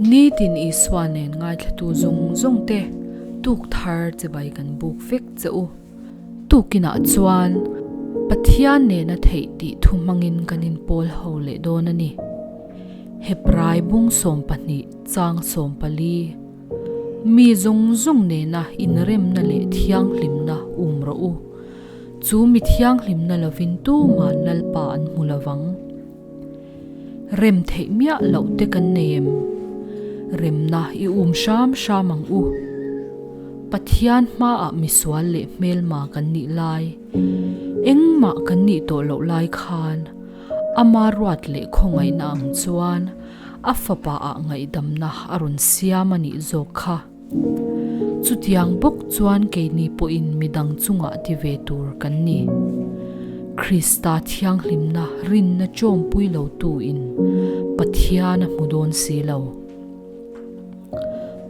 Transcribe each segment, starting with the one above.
Nitin Isua nen ngaithlatu zawng zawng te tuk thar chibai kan buk vek che u. Tukinah chuan Pathian nena theih tih thu hmangin kan inpawl ho leh dawn a ni. Hebrai bung 12 chang 14 Mi zawng zawng nena inremna leh thianghlimna um rawh u. Chu mi thianghlimna lovin tuman Lalpa an hmu lovang. Rem theih miah loh te kan nei em? Remna i um hram hram ang u. Pathian hmaah misual leh hmelma kan nih lai, engmah kan nih tawh loh lai khan ama ruat leh khawngaihna ang chuan a fapa ah ngaihdamna a rawn siam a nih zawk kha. Chutiang bawk chuan keini pawhin midang chungah ti ve tur kan ni. Krista thianghlimna rinna chawmpui lotuin Pathian a hmu dawn si lo.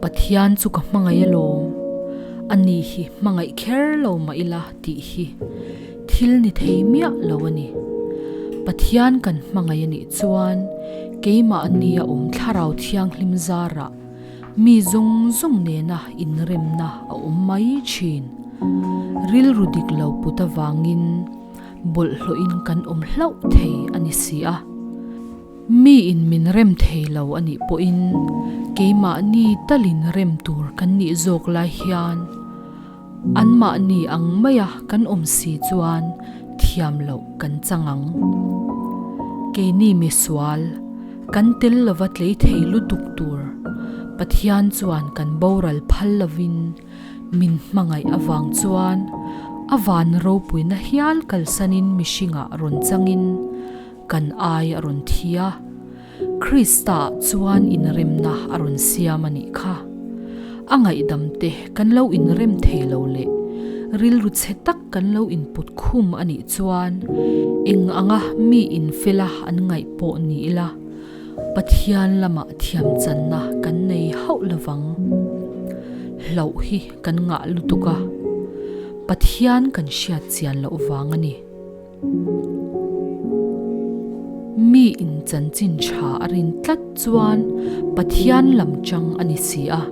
Pathian chu ka hmangaih alawm, ani hi hmangaih kher lo mah ila tih hi thil ni thei miah lo a ni. Pathian kan hmangaih a nih chuan keimahni a awm thlarau thianghlim zarah Mi zawng zawng nena inremna a awm mai thin. Rilru dik lo put avangin bawlhhlawhin kan awm hlauh thei a ni si a. Miin min rem thei lo a nih pawhin keimahni talin rem tur kan nih zawk lai hian anmahni ang maia kan awm si chuan thiam loh kan chang ang. Keini misual. Kan tel lova tlei thei lutuk tur Pathian chuan kan boral phal lovin min hmangaih avang chuan a van ropuina hial kalsanin mihringah rawn changin kan ai a rawn thi a, Krista ah chuan inremna a rawn siam a nih kha. A ngaihdam te kan lo inrem thei lo leh rilru chhe tak kan lo input khum a nih chuan eng anga mi infela an ngaih pawh ni ila, Pathian lamah thiamchanna kan nei hauh lovang. Hlauh hi kan ngah lutuk a, Pathian kan hriat chian loh vang a ni. Mi in chanchin tha a rin tlat chuan Pathian lam chang a ni si a,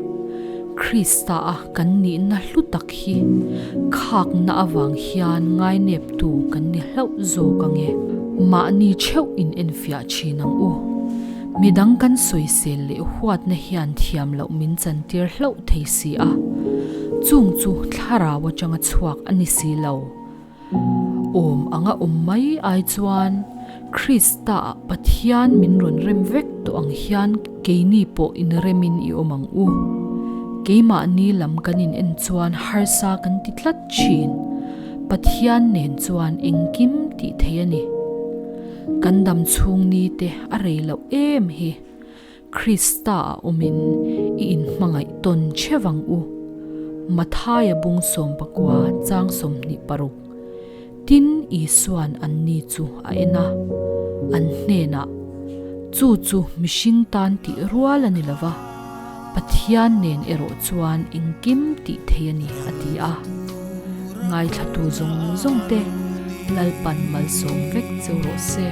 Krista a kan nihna hlu tak hi khakna avang hian ngaineptu kan ni hlauh zawk ang e. Mahni theuh in enfiah thin ang u. Midang kan sawisel leh huatna hian thiam loh min chantir hlauh thei si a, chung chu thlarau atanga chhuak a ni si lo. Awm anga awm mai ai chuan Krista-ah Pathian min rawn rem vek tawh ang hian keini pawh inremin i awm ang u. Keimahni lam kan in en chuan harsa kan ti tlat thin. Pathian nen chuan engkim tih thei a ni. Kan dam chhung ni te a rei loh em hi. Krista-ah awmin i inhmangaih tawn cheu ang u. Mathaia bung 19 chang 26 Tin, Isua'n anni chu a en a, an hnenah, Chu chu mihring tan tih rual a ni lo va, Pathian nen erawh chuan engkim tih thei a ni, a ti a. Ngaithlatu zawng zawng te Lalpan malsawm vek cheu rawh se.